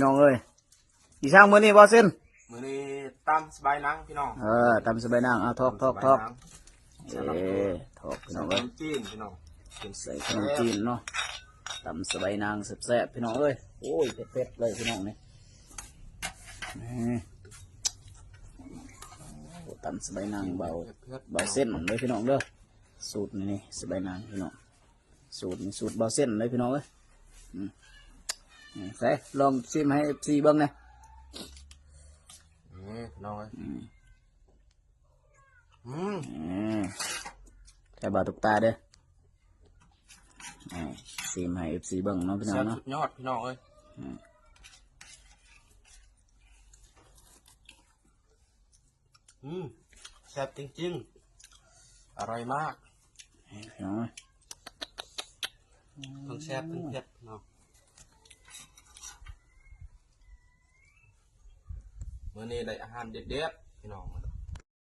ພີ່ນ້ອງເອີຍ ອີ່ຊ່າງມື້ນີ້ບໍ່ເຊັ່ນ? ມື້ນີ້ຕຳສະບາຍນາງພີ່ນ້ອງ. ເອີ ຕຳສະບາຍນາງ. ເອົາ ຖອກ ຖອກ ຖອກ. ເອີ ຖອກພີ່ນ້ອງເອີຍ. ຂະໜົມຈີນພີ່ນ້ອງ ໃສ່ຂະໜົມຈີນເນາະ. ຕຳສະບາຍນາງແຊບໆ ພີ່ນ້ອງເອີຍ. ໂອ້ຍ ເຜັດໆ ເລີຍພີ່ນ້ອງນີ້. ນີ້ ໂອ້ ຕຳສະບາຍນາງເບົາ ເບົາເສັ້ນເດີພີ່ນ້ອງເດີ. ສູດນີ້ ນີ້ສະບາຍນາງພີ່ນ້ອງ. ສູດນີ້ສູດເບົາເສັ້ນເລີຍພີ່ນ້ອງເອີຍ. ອືມ ນີ້ ໃສ່ ລອງຊີມໃຫ້ເອັຟຊີເບິ່ງແດ່. ນີ້ພີ່ນ້ອງເອີຍ. ອືມ ອືມ ນີ້ ໃສ່ບາດຕຸກຕາເດີ. ນີ້ ຊີມໃຫ້ເອັຟຊີເບິ່ງເນາະພີ່ນ້ອງເນາະ. ແຊບສຸດຍອດພີ່ນ້ອງເອີຍ. ອືມ ອືມ ແຊບຈິງໆ ອະຮ່ອຍມາກ. ນີ້ພີ່ນ້ອງເອີຍ. ອືມ ທັງແຊບທັງເຜັດເນາະ. ມື້ນີ້ໄດ້ອາຫານເດັດໆ ພີ່ນ້ອງ.